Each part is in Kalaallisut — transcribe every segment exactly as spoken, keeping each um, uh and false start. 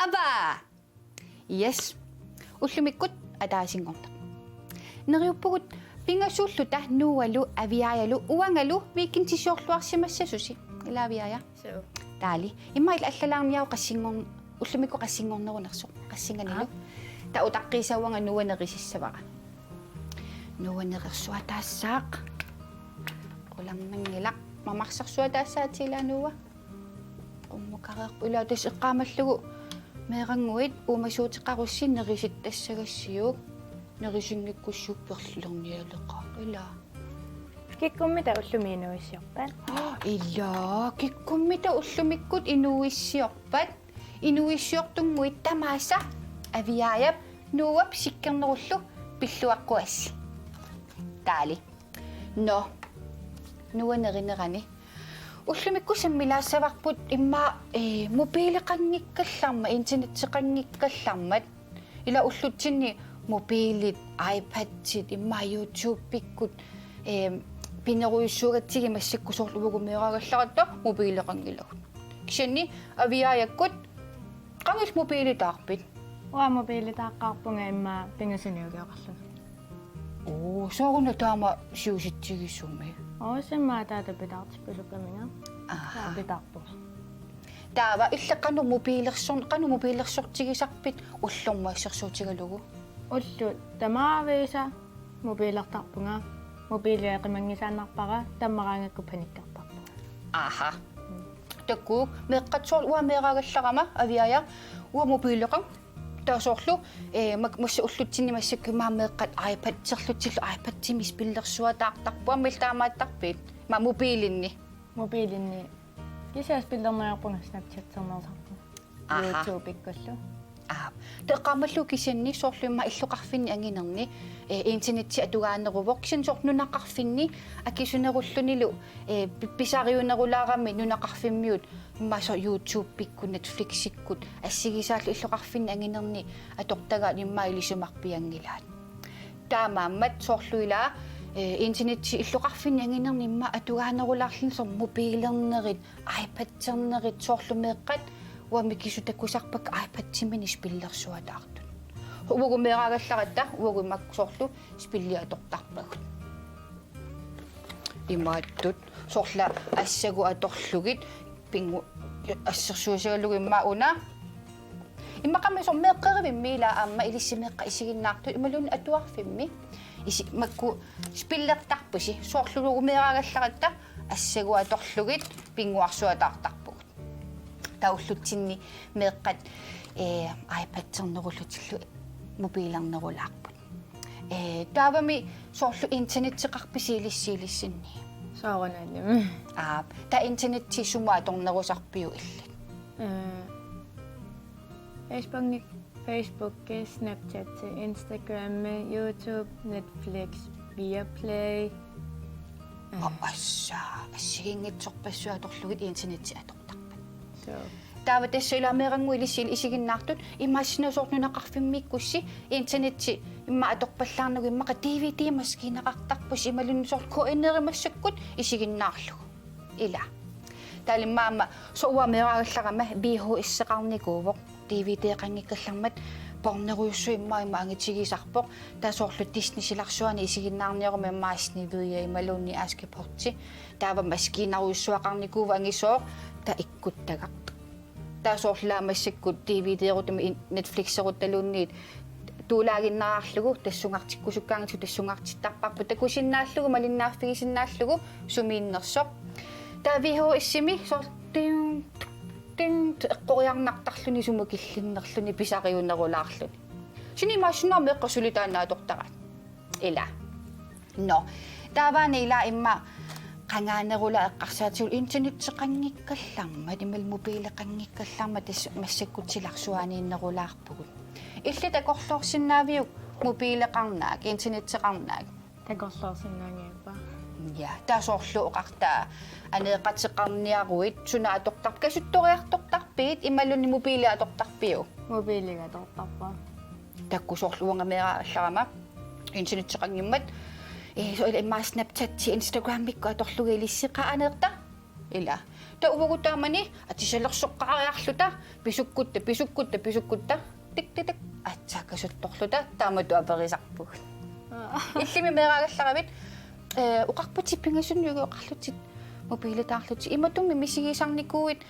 Ava! Yes. Ullumikkut ataasinngorneq. Neriuppugut pingasuulluta Noahlu Aviaajalu uangalu weekendisiorluarsimassasusi. Ila Aviaaja. Suu. Taali. Immaqa ila allalaarniaruk qassinngor-, ullumikkut qassinngornerunersoq. Qassinganilu. Aa. Taava utaqqiisa uanga Noah nerisissavara. Noah nerersuataassaaq. Qularnanngilaq. Mamarsersuataassaatit ila Noah. Qummukareerpoq ila tassa eqqaamallugu meerannguit uumasuuteqarussi nerisittassagassiuk nerisinngikkussiuk perlernialeqaaq ila. Kikkummita ullumi inuuissiorpat? Ila, kikkummita ullumikkut inuuissiorpat? Inuuissiortunnguit tamaasa Aviaajap Noahp sikkernerullu pilluaqquassi. Taali. Nå. Noah nerinerani. Ullumikkut sammilaassavarput immaqa, eh, mobileqanngikkallarmat, internetteqanngikkallarmat. Ila ullutsinni mobilit, iPadit, immaqa YouTubekkut, eh, pinerujussuugatsigit massakkut soorlu uagut meeraagallaratta mobileqanngilagut. Kisianni Aviaajakkut qangali mobilitaarpit? Uanga mobilitaaqqaarpunga immaqa pingasunik ukioqarlunga. Oo, sooruna taama siusitsigisumi? Oo, simma ataata pitaartippalukkaminga. Aha. Taava pitaarpunga. Taava illit qanoq mobilersorn-, qanoq mobilersortigisarpit ullormut assersuutigalugu? Ullut tamaaviisa mobilertarpunga. Mobilia qimanngisaannarpara, tammaraangakku panikkertarpunga. Aha. Mm. Takuuk, meeqqat soorlu uanga meeraagallarama Aviaaja, uanga mobileqanngilaq. Taava soorlu, eh, mak-, massa ullutsinni massakkut immaqa meeqqat iPaderlutillu iPadimi spillersuataartarput, aamma illit taamaattarpit? Immaqa mobilinni. Mobilinni. Kisianni spillerneqarpunga Snapchaterneqarpunga. Aha. YouTubekkullu. Aap. Taava eqqaamallugu kisianni soorlu immaqa illoqarfinni anginerni, eh, internetti atugaaneruvoq, kisianni soorlu nunaqarfinni akisunerullunilu, eh, pi-, pisariunerulaarami nunaqarfimmiut immaqa soorlu YouTubekkut, Netflixikkut assigisaallu illoqarfinni anginerni atortagaat immaqa ilisimarpianngilaat. Taamaammat soorlu ila, eh, internetti illoqarfinni anginerni immaqa atugaanerulaarluni soorlu mobilernerit, iPadernerit soorlu meeqqat uanga mikisut takusarpakka iPadiminik spillersuataartut. Uagut meeraagallaratta uagut makku soorlu spillia atortarpagut. Imaattut soorlu assagut atorlugit pingu-, assersuutigalugu immaqa una. Immaqami soorlu meeqqerivimmi ila aamma ilissi meeqqat isiginnaartut imaluunniit atuarfimmi. Isi-, makku spillertarpusi soorlu uagut meeraagallaratta assagut atorlugit pinnguarsuataartarpugut. Taava ullutsinni meeqqat, eh, iPadernerullutillu mobilernerulaarput. Eh, taavami soorlu internetteqarpisi ilissi ilissinnit? Soorunalimi. Aap, taava internetti sumut atornerusarpiuk illit? Eh, Facebooknik, Facebook, Snapchat, Instagram, YouTube, Netflix, Viaplay. Aa, assa, assigiinngitsorpassuit atorlugit internetti atortarpat. Suu. Taava tassa ila meerannguit ilissi isiginnaartut imaassinnaavoq soorlu nunaqarfimmiikkussi internetti immaqa atorpallaarnagu immaqa D V D-maskiineqartarpusi imaluunniit soorlu K N R-i massakkut isiginnaarlugu. Ila. Taava immaqa aamma soorlu uanga meeraagallarama V H S-eqarnikuuvoq, D V D-eqanngikkallarmat pornerujussuit immaqa ima angitigisarpoq, taava soorlu Disney silarsuani isiginnaarniaruma immaqa Snehvide imaluunniit Askepot. Taava maskiinerujussuaqarnikuuvoq angisooq, taava ikkuttagartoq. Taava soorlu ila massakkut D V D-erutami in-, Netflix-eruttaluunniit tuulaaginnarlugu tassungartikkusukkaangatsigit tassungartittarparput takusinnaallugu malinnaaffigisinnaallugu sumiinnersoq. Taava V H S-imi soorlu ting, ting eqqoriarnartarluni sumut killinnerluni pisariunerulaarluni. Kisianni imaassinnaavoq meeqqat suli taanna atortaraat. Ila. Nå. Taavaana ila immaqa qangaanerulaaq eqqarsaatigalugu internetteqanngikkallarmat, imaluunniit mobileqanngikkallarmat tassa massakkut silarsuaniinnerulaarpugut. Illit takorloorsinnaaviuk mobileqarnaak, internetteqarnaak? Takorloorsinnaanngilara. Ja, taava soorlu oqarta aneeqateqarniaruit suna atortar-, kasuttoriartortarpigit imaluunniit mobiili atortarpiuk? Mobiiliga atortarpara. Takuuk soorlu uanga meeraagallarama internetteqanngimmat, ee, soorlu immaqa Snapchati Instagramikkut atorlugit ilissi qaa aneerta? Ila. Taava uagut taamani atisalersoqqaariarluta pisukkutta, pisukkutta, pisukkutta. Tik, tik, tik. Aatsaat kasuttorluta taamatut aperisarpugut. Illimmi meeraagallaravit, ee, oqarputit pingasunnuigu oqarlutit mobiilitaarlutit. Imatut misigisarnikuuit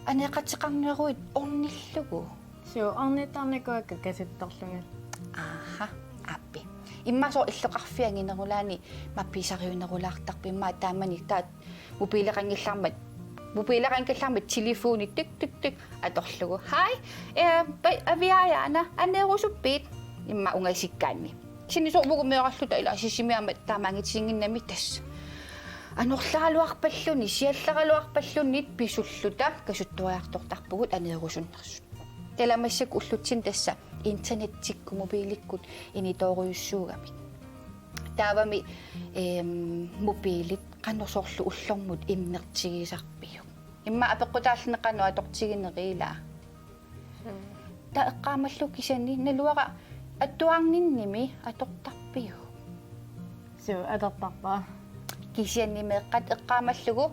aneeqateqarniaruit ornillugu. Suu, ornittarnikuuakka kasuttorlugit. Aha, aappi. Immaqa soorlu illoqarfiit anginerulaanni mappisariunerulaartarput immaqa taamani taava mobiileqanngillarmat, mobiileqanngillarmat telefoni tik, tik, tik atorlugu. Hej, ee, pa-, Aviaajaana, aneerusuppiit? Immaqa ungasikkaanni. Kisianni soorlu uagut meeraalluta ila Sisimiut aamma taama angitiginnginnami tassa. Anorleraluarpalluunniit, sialleraluarpalluunniit pisulluta kasuttoriartortarpugut aneerusunnersut. Taava massakkut ullutsinni tassa internettikkut mobiilikkut initoorujussuugamik. Taavami, eem, mobiilit qanoq soorlu ullormut immertigisarpiuk? Immaqa apeqqutaalluni qanoq atortigineri ila. Taava eqqaamallugu kisianni naluara atuarninnimi atortarpiuk? Suu, atortarpara. Kisianni meeqqat eqqaamallugu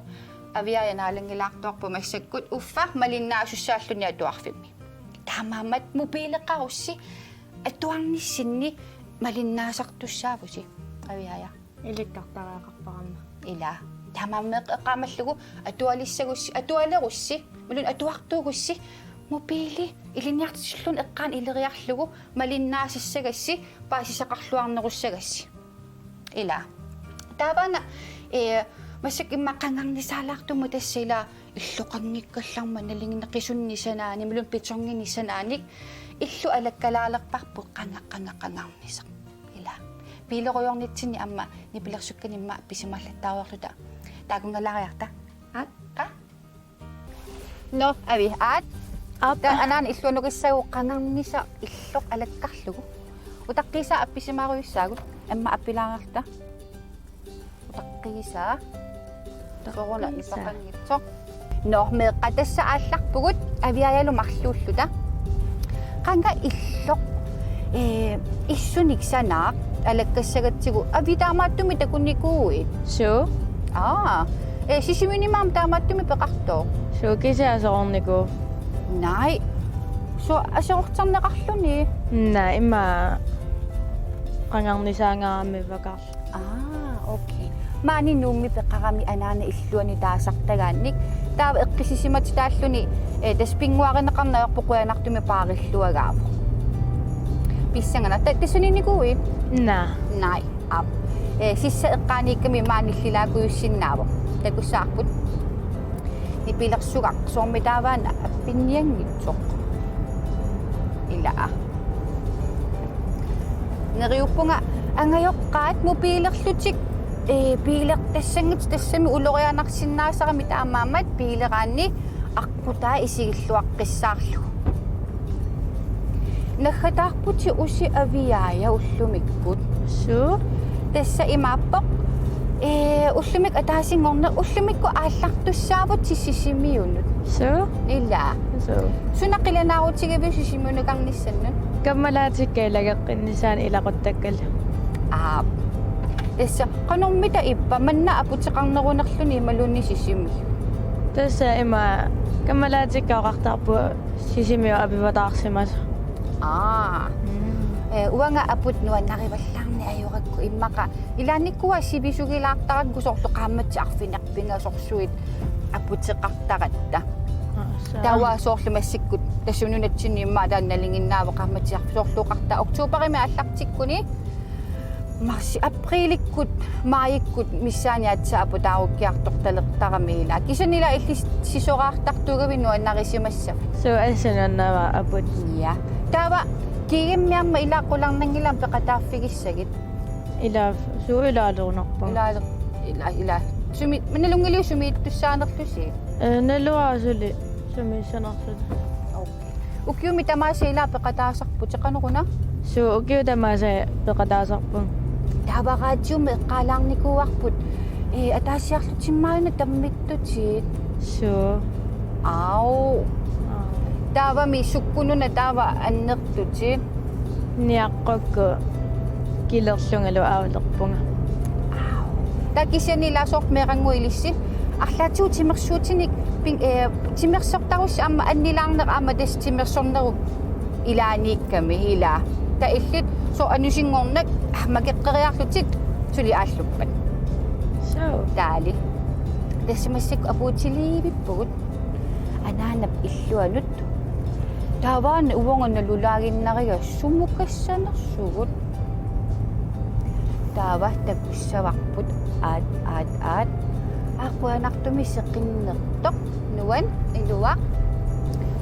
Aviaaja naalanngilaartuarpoq massakkut uffa malinnaasussaalluni atuarfimmi. Taamaammat mobiileqarussi atuarnissinni malinnaasartussaavusi, Aviaaja. Ilikkartariaqarpara aamma. Ila. Taamaammat eqqaamallugu atualissagussi, atualerussi, imaluunniit atuartuugussi, mobiili ilinniartitsilluni eqqaani ileriarlugu malinnaasagassi, paasisaqarluarnerussagassi. Ila. Taavaana, ee, massakkut immaqa qangarnisaalaartumut tassa ila illoqanngikkallarmat nalinginnaq qisunnik sanaanik, imaluunniit betoninik sanaanik, illu alakkalaalerparput qanga-, qanga-, qangarnisaq. Ila. Biilerujornitsinni aamma nipilersukkanik immaqa pisimaallattaarujoorluta. Taakkunngalaariarta. Aap. Qaa? Nå, Avi, aat. Aap. Taava anaana illuanukissagu qangarnisaq illoq alakkarlugu. Utaqqiisaa appisimaarujussuugut, aamma appilaarta. Utaqqiisaa. Utaqqiisaa. Sooruna nipaqanngitsoq. Nå, meeqqat tassa aallarpugut Aviaajalu marluulluta. Qanga illoq, ee, issunik sanaaq alakkassagatsigu, Avi, taamaattumik takunikuuit? Suu. Aa, ee, Sisimiunimi aamma taamaattumik peqartoq? Suu, kisianni aserornikuuvoq. Naa. Suu, aserorterneqarluni? Naa, immaqa qangarnisaangaarami vakarlu. Aa, okay. Maani Nuummi peqarami anaana illuani taasartagaannik. Taava eqqissisimatitaalluni, ee, tassa pinnguarineqarneq ajorpoq, qujanartumik paarilluagaavoq. Pissanganaq, ta-, tassuninikuuit? Naa. Naa, aap. Ee, sissap eqqaaniikkami maani illilaakkujussinnaavoq. Takussavarput. Nipilersugaq soormitaava appinnianngitsoq. Ila. Neriuppunga angajoqqaat mobiilerlutik, ee, biilertassanngitsut tassami ulorianarsinnaasaramik, taamaammat biileraanni aqqutaa isigilluaqqissaarlugu. Naggataarputit usi Aviaaja ullumikkut. Suu. Tassa imaappoq, ee, ullumikkut ataasinngorneq, ullumikkut aallartussaavutit Sisimiunut. Suu. Ila. Suu. Suna qilanaarutigiviuk Sisimiunukarnissannut? Kammalaatikka ilageqqinnissaannut ilaquttakkalu. Aap. Tassa qanormita ippa, manna aputeqarnerunerluni imaluunniit Sisimiut? Tassa ima kammalaatikka oqartarput Sisimiut apivataarsimasoq. Aa. Mm. Ee, uanga aput nuannarivallaarneq ajorakku immaqa ilaannikkut sivisugilaartarakku soorlu qaammatit arfineq-pingasorsuit aputeqartaratta. Aa, suu. Taava soorlu massakkut tassa nunatsinni immaqa taanna nalinginnaavoq qaammatit arf-, soorlu oqarta oktoberimi aallartikkuni marsi, apriilikkut maajikkut missaani aatsaat aputaarukkiartortalertarami ila. Kisianni ila illit sisoraartartuugavit nuannarisimassavat? Suu, assut nuannaavara aput. Ja. Taava GM-i aamma ila qularnanngilaq peqataaffigissagit? Ila, suu, ilaalerunarpunga. Ilaaler-, ila, ila. Sumi, nalunngilarpit sumiittussaanerlusi? Ee, naluara suli sumiissanerluta. Okay. Ukiumi tamaasa ila peqataasarputit, qanoruna? Suu, ukiut tamaasa peqataasarpunga. Taava raatiumi eqqaalaarnikuuarput, ee, ataasiarlutit maanna tammittutit. Suu. Au. Aa. Taavami sukkununa taava annertutit? Niaqqukku kilerlungalu aavlerpunga. Au. Taava kisianni ilaa soorlu meerannguit ilissi. Arlaatigut timersuutinik pin-, ee, timersortarussi aamma annilaarneq aamma tassa timersornerup ilaaniikkami ilaa. Taava illit soorlu anusinngornak makeqqeriarlutit suli aalluppat. Suu. Taali. Tassa massakkut apuutiliivippugut anaanap illuanut. Taavaana uanga nalulaaginnariga sumukassanersugut. Taava takussavarput aat, aat, aat. Aa, qujanartumik seqinnertoq. Nuann', iluaq.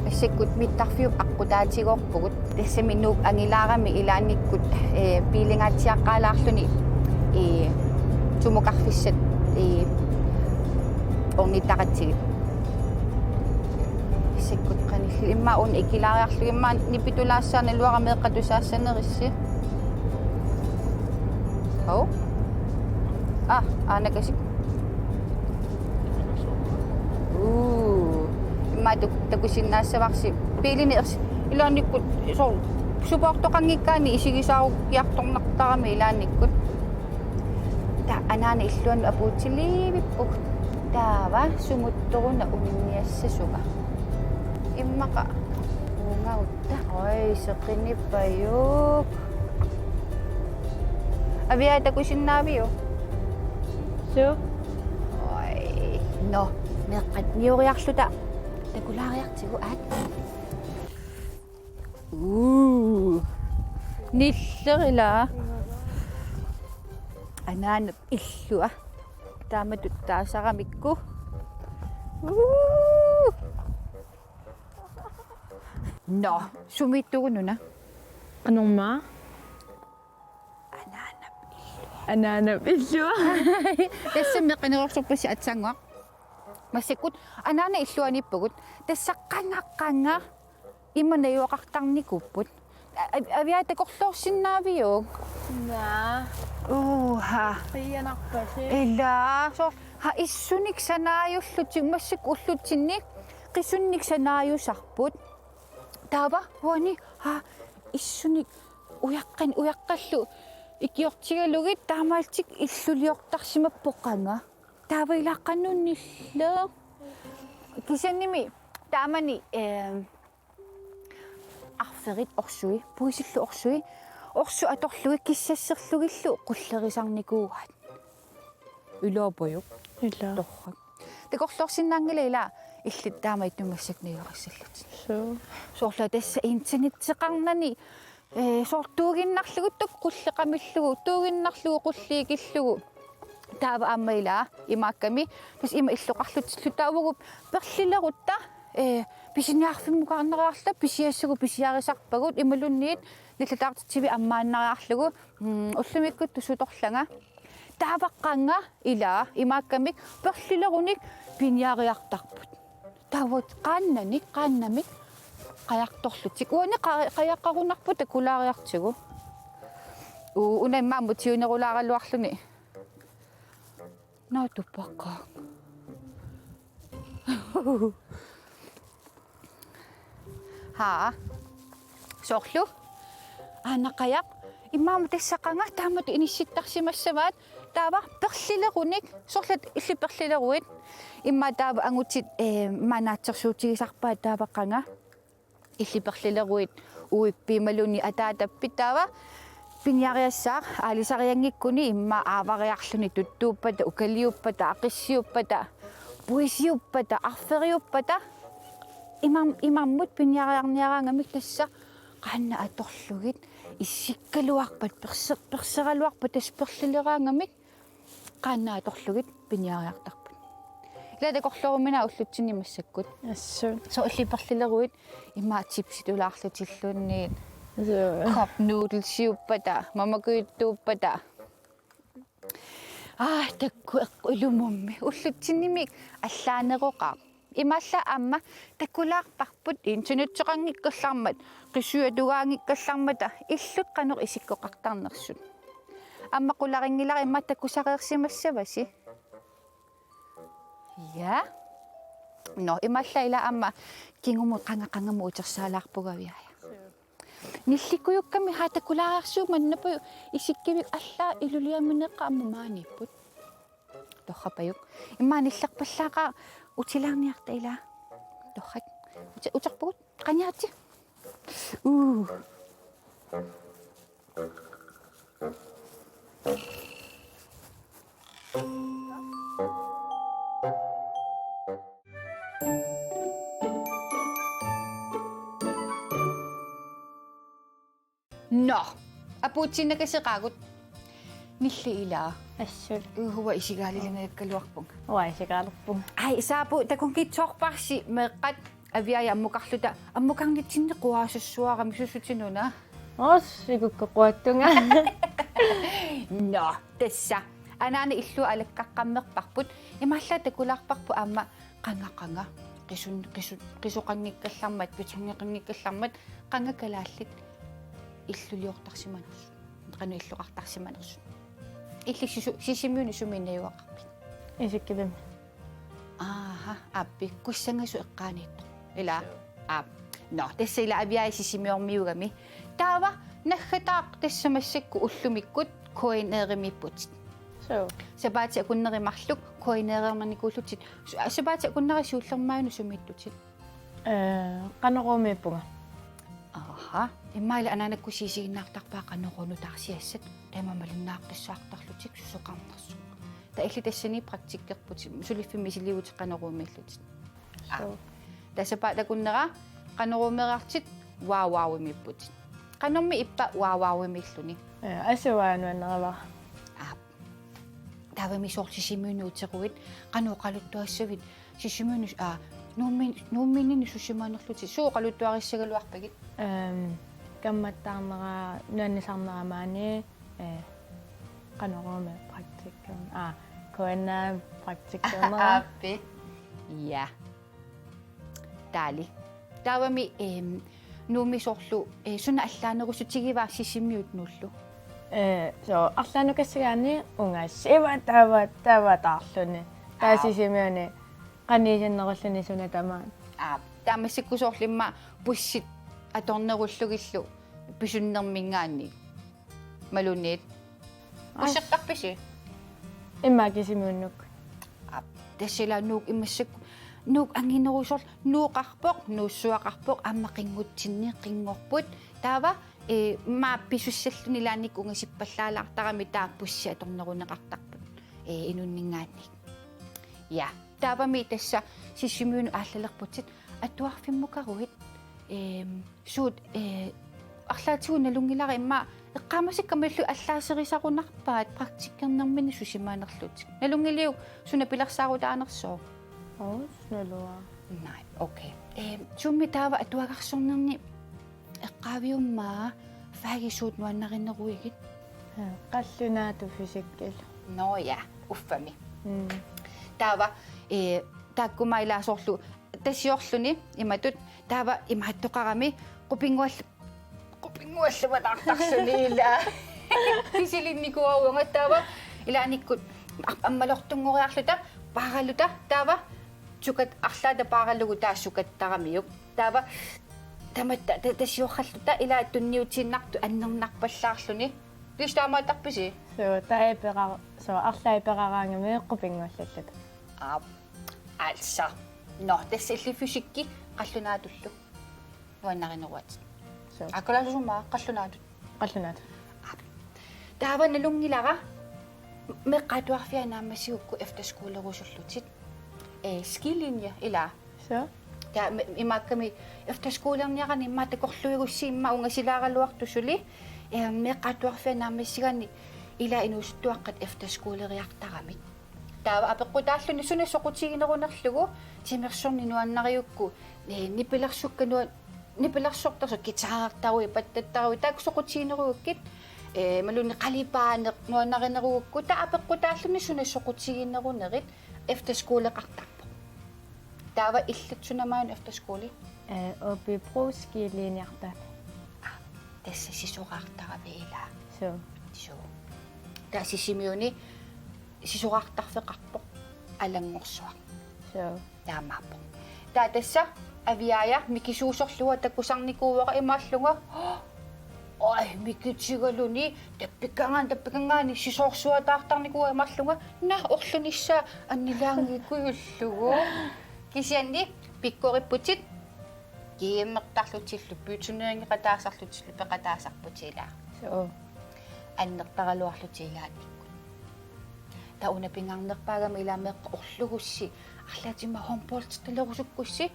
Massakkut mittarfiup aqqutaatigoorpugut. Tassami Nuuk angilaarami ilaannikkut, ee, biilingaatsiaqqaalaarluni, ee, sumukarfissat, ee, ornittaratsigit. Massakkut qanilli immaqa una ikilaariarlugu immaqa nipitulaassaanaluara meeqqat tusaassanerissi. Hov. Aa, aanakasik. Uu. Immaqa tuk-, takusinnaassavarsi. Biilini ers-, ilaannikkut soorlu supoortoqanngikkaanni isigisaarukiartornartarami ilaannikkut. Taava anaana illuanut apuutiliivippugut. Taava sumuttoruna unniassasunga. Immaqa uunga utta. Oj, seqinippajuk. Aviaja, takusinnaaviuk? Suu. Oj, nå, meeqqat nioriarluta takulaariartigu aat. Uu. Nillerila. Anaanap illua. Taamatut taasaramikku. Uu. Nå, sumiittugununa? Qanormaa? Anaanap illua. Anaanap illua. Tassami qineroorsorpassi aatsaannguaq. Massakkut anaana illuaniippugut. Tassa qanga, qanga. Ima najugaqartarnikuupput. A-, a-, Aviaja, takorloorsinnaaviuk? Naa. Uha. Qiianarpasi. Ilaa, soorlu, ha, issunik sanaajullutik, massakkut ullutsinni qisunnik sanaajusarput. Taava uani, ha, issunik ujaqqan-, ujaqqallu ikiortigalugit taamaalillutik illuliortarsimappoq qanga. Taava ilaa qanoq nilleq. Kisiannimi taamani, ehm, arferit orsui, puisillu orsui, orsut atorlugit kissasserlugillu qullerisarnikuuaat. Ilaapajuk. Ilaa. Torrak. Takorloorsinnaanngilaq ilaa illit taama ittumassak najugaqassallutit. Suu. Soorlu tassa internetteqarnani, ee, soorlu tuuginnarlugu tuk qulleq qamillugu, tuuginnarlugu qulliikillugu. Taava aamma ilaa imaakkami, tassa ima illoqarlutillu taava uagut perlilerutta, ee, pisiniarfimmukaarneriarluta pisiassagut pisiarisarpagut imaluunniit nillataartitsivik ammaannariarlugu, mm, ullumikkut tusutorlanga. Taava qanga ilaa imaakkamik perlilerunik piniariartarput. Taava qaannanik, qaannamik qajartorlutik. Uani qa-, qajaqqarunarpoq takulaariartigu. Uu, una immaqa aamma tiunerulaaraluarluni. Naatuppaqqaaq. Haa. Soorlu. Aana qajaq. Immaqa tassa qanga taamatut inissittarsimassavaat. Taava perlilerunik. Soorlu illit perlileruit. Immaqa taava angutit, ee, immaqa naatsorsuutigisarpaat taava qanga. Illit perlileruit uippit imaluunniit ataatappit taava piniariassaaq aalisarianngikkuni immaqa aavariarluni tuttuuppata, ukaliuppata, aqissiuppata, puisiuppata, arferiuppata. Imam-, imammut piniariarniaraangamik tassa qaannat atorlugit issikkaluarpat, perse-, perseraluarpat tassa perlileraangamik qaannat atorlugit piniariartarput. Ilaa takorlooruminaa ullutsinni massakkut. Assut. Soorlu illit perlileruit immaqa chipsitulaarlutilluunniit. Suu. Cup noodlesiuppata, mamakujuttuuppata. Aa, takku eqqu ilumummi. Ullutsinnimi allaaneroqaaq. Imaallaat aamma takulaarparput internetteqanngikkallarmat, qisuatugaanngikkallarmata illut qanoq isikkoqartarnersut. Aamma qularinngilara immaqa takusareersimassavasi. Ja. Nå, imaallaat ila aamma kingumut qanga qangamut utersaalaarpugut Aviaja. Nillikkujukkami haa takulaarsuumannapajuk isikkivik allaat iluliamineqaaq aamma maaniipput. Torrapajuk. Immaqa nillerpallaaqaaq utilaarniarta ila. Torrak. Uti-, uterpugut. Qaniaritsi. Uu. Nå, apuutsinnakaseqaagut. Nilli ila. Assut. Uhuva isigaalilingajakkaluarpunga. Uanga isigaalerpunga. Ai, Saapu, takunngitsoorparsi meeqqat Aviaja ammukarluta. Ammukarnitsinni quaasassuarami, susutinuna. Os, ikukku quattunga. Nå, tassa. Anaana illup alakkaqqammerparput. Imaallaat takulaarparput aamma qanga qanga. Qisun-, qisu-, qisoqanngikkallarmat, betongeqanngikkallarmat, qanga kalaallit illuliortarsimanersut. Qanoq illoqartarsimanersut. Illit Sisu-, Sisimiuni sumiinnaq najugaqarpit? Isikkivimmi. Aaha, aappi, Kussangasoq eqqaaniittoq. Ila, aap. Nå, tassa ila Aviaja Sisimiormiugami. Taava, naggataaq tassa massakkut ullumikkut K N R-imiipputit. Suu. Sapaatip akunneri marluk K N R-ernikuullutit. Su-, sapaatip akunnera siullermik aamma sumiittutit? Ee, Qanoruumiippunga. Aha. Immaqa ila anaanakkut isiginnaartarpaat Qanoruunut taarsiassat. Taama malunnaaqqissaartarlutik susoqarnersoq. Taava illit tassani praktikkerputit, suliffimmi misiliivutit Qanoruumiillutit. Aa. Suu. Taava sapaatip akunnera Qanoruumeerartit Wow Wow-imiipputit. Qanormi ippa Wow Wow-imiilluni? Ee, asuaa nuannerivara. Aa. Taavami soorlu Sisimiunut uteruit, qanoq oqaluttuassavit, Sisimiunut, aa, Nuummi-, Nuummiinnini susimanerlutit, suut oqaluttuarissagaluarpigit? Ehm, kammattaarnera, nuannisarnera maani, ee, Qanoruumi praktikkerneq, aa, K N R-imi praktikkerneq. Aappi. Ja. Taali. Taavami, ehm, Nuummi soorlu, ee, suna allaanerusutigiva Sisimiut Nuullu? Ee, suu, arlaannukassigaanni ungasivaa taava, taava taarluni. Taava Aap. Sisimiuni qanigisinnerulluni suna tamaat. Aap, taava massakkut soorlu immaqa bussit atornerullugillu pisunnerminngaanniit. Imaluunniit. Aap. Busseqqarpisi? Immaqa Kisimiunnuk. Aap, tassa ila Nuuk immassuk, Nuuk anginerusoq, Nuuqarpoq, Nuussuaqarpoq, aamma qinngutsinni qinngorput. Taava, ee, maani pisussalluni ilaanni ungasippallaalaartarami taava bussi atorneruneqartarput. Ee, inunninngaanniit. Ja, taavami tassa Sisimiunut aallalerputit atuarfimmukaruit, ehm, suut, ee, arlaatigut nalunngilara immaqa eqqaamasakka malillugu allaaserisarunarpaat praktikkernerminni susimanerlutik. Nalunngiliuk suna pilersaarutaanersoq? Aap, naluara. Nej, okay. Ehm, summi taava atuagarsornerni eqqaaviummaa fagit suut nuannarineruigit? Ee, qallunaatut fysikkilu. Nå ja, uffami. Mm. Taava, ee, taakkumailaasorlu tasiorluni imatut taava imaattoqarami qupinnguall-, qupinnguallavatartarluni ila. Kisilinnikuuanga taava ilaannikkut a-, ammalortunngoriarluta paaraluta taava sukat arlaata paaralugu taava sukattaramiuk. Taava tamatta ta-, tasiorralluta ila tunniutiinnartut annernarpallaarluni. Ilissi taamaattarpisi? Suu, taava ipera-, suu, arlaat iperaraangami qupinnguallalluta. Aap. Altså. Nå, tassa illit fysikki qallunaatullu nuannarineruat. Suu. Aqqusaarsuarmik qallunaatut. Qallunaatut. Aap. Taava nalunngilara meeqqat atuarfiat naammassigukku efterskolerusullutit. Ee, skilinje, ila. Suu. Taava me-, imaakkami efterskolerniarani immaqa takorluugussi immaqa ungasilaaraluartoq suli, ee, meeqqat atuarfiat naammassigaanni ila inuusuttuaqqat efterskoleriartaramik. Taava apeqqutaalluni suna soqutiginerunerlugu timersorneq nuannarigukku, ee, nipilersukka nua-, nipilersortarsuaq guitarertaruit, pattattaruit, taakku soqutiginerugukkit, ee, imaluunniit qalipaaneq nuannarinerugukku, taava apeqqutaalluni suna soqutiginerunerit efterskoleqartarpoq. Taava illit suna maani efterskole? Ee, Aabybro skilinjeartagami. Aa, tassa sisorartarami ila. Suu. Suu. Taava Sisimiuni sisorartarfeqarpoq Alanngorsuaq. Suu. Taamaappoq. Taava tassa Aviaja mikisuusorlunga takusarnikuuara imaallunga: Oj, mikitigaluni, tappikanngaanniit, tappikanngaanniit sisoorsuataartarnikuuara imaallunga: Naa, orlunissaa annilaanngikkuit ullugu. Kisianni pikkoripputit, GM-ertarlutillu, byturneringeqataasarlutillu peqataasarputit ilaa. Suu. Annertaraluarlutit ilaannikkut. Taava una pingaarnerpaagami ilaa meeqqat orlugussi, arlaatigut håndboldilerusukkussi,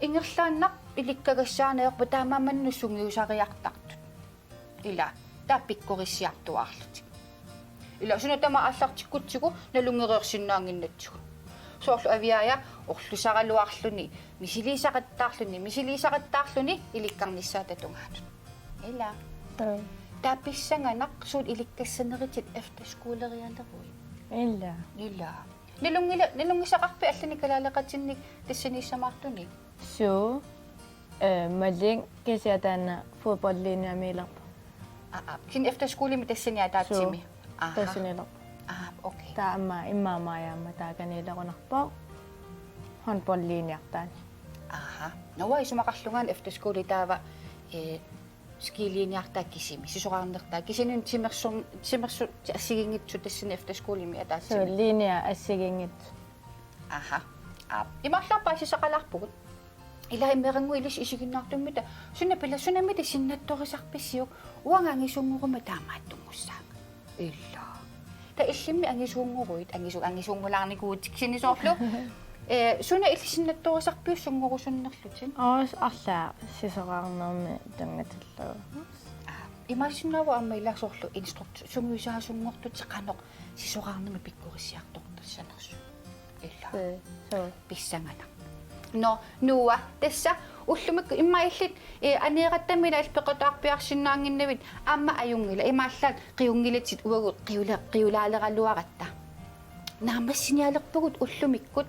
ingerlaannaq ilikkagassaaneq ajorput, taamaammat sungiusariartartut. Ilaa, taava pikkorissiartuaarlutik. Ilaa, suna tamaat aallartikkutsigu nalunngereersinnaannginnatsigu. Soorlu Aviaja orlusaraluarluni, misiliisaqattaarluni, misiliisaqattaarluni ilikkarnissaata tungaanut. Ilaa. Suu. Taava pissanganaq suut ilikkassaneritit efterskolerialeruit? Ilaa. Ilaa. Nalunngila-, nalunngisaqarpit allanik kalaaleqatinnik tassaniissamaartunik? Suu. Øh, malik kisianni taanna fodboldlinjemiilerpoq. Aa, aa. Kisianni efterskolimi tassani ataatsimi? Suu. Aha. Tassaniilerpoq. Aha, okay. Taava aamma immaqa Mariamma taakaniilerunerpoq håndboldlinjertaani. Aha. Nå, uanga isumaqarlunga efterskoli taava, eh, skilinjertaa kisimi, sisorarnertaa. Kisianni timersun-, timersut assigiinngitsut tassani efterskolimi ataatsimi? Suu, linje assigiinngitsut. Aha. Aap. Imaarlaarpaa sisaqalaarpugut. Ilaa, meerannguit ilissi isiginnaartummita. Suna pila, sunamita sinnattorisarpisiuk? Uanga angisuunngoruma taamaattunngussaanga. Ilaa. Taava illimmi angisuunngoruit, angisu-, angisuunngulaarnikuuvutit kisianni soorlu. Eh, suna illit sinnattorisarpiuk sunngorusunnerlutit? Oos, arlaat sisorarnermi tunngatillugu. Aa, imaassinnaavoq aamma ilaa soorlu instrukt-, sungiusaasunngortutit qanoq sisorarnermi pikkorissiartortassanersut. Ilaa. Suu, suu. Pissanganaq. Nå, Noah, tassa ullumikkut immaqa illit, eh, aneerattami ilaa illit peqataarpiarsinnaannginnavit, aamma ajunngilaq, imaallaat qiunngilatit uagut qiula-, qiulaaleraluaratta. Naammassinialerpugut ullumikkut,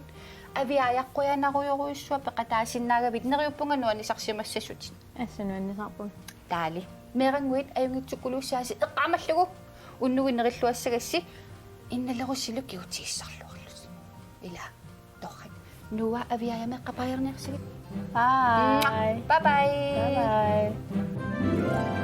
Aviaja qujanarujorujussuaq peqataasinnaagavit, neriuppunga nuannisarsimassasutit. Assut nuannisarpunga. Taali. Meerannguit ajunngitsukkuluussaasi eqqaamallugu. Unnuit nerilluassagassi innalerussilu kigutigissarluarlusi. Ilaa. Torrak. Noah, Aviaja meeqqat baajarniarsigit. Bye. Bye bye. Bye bye.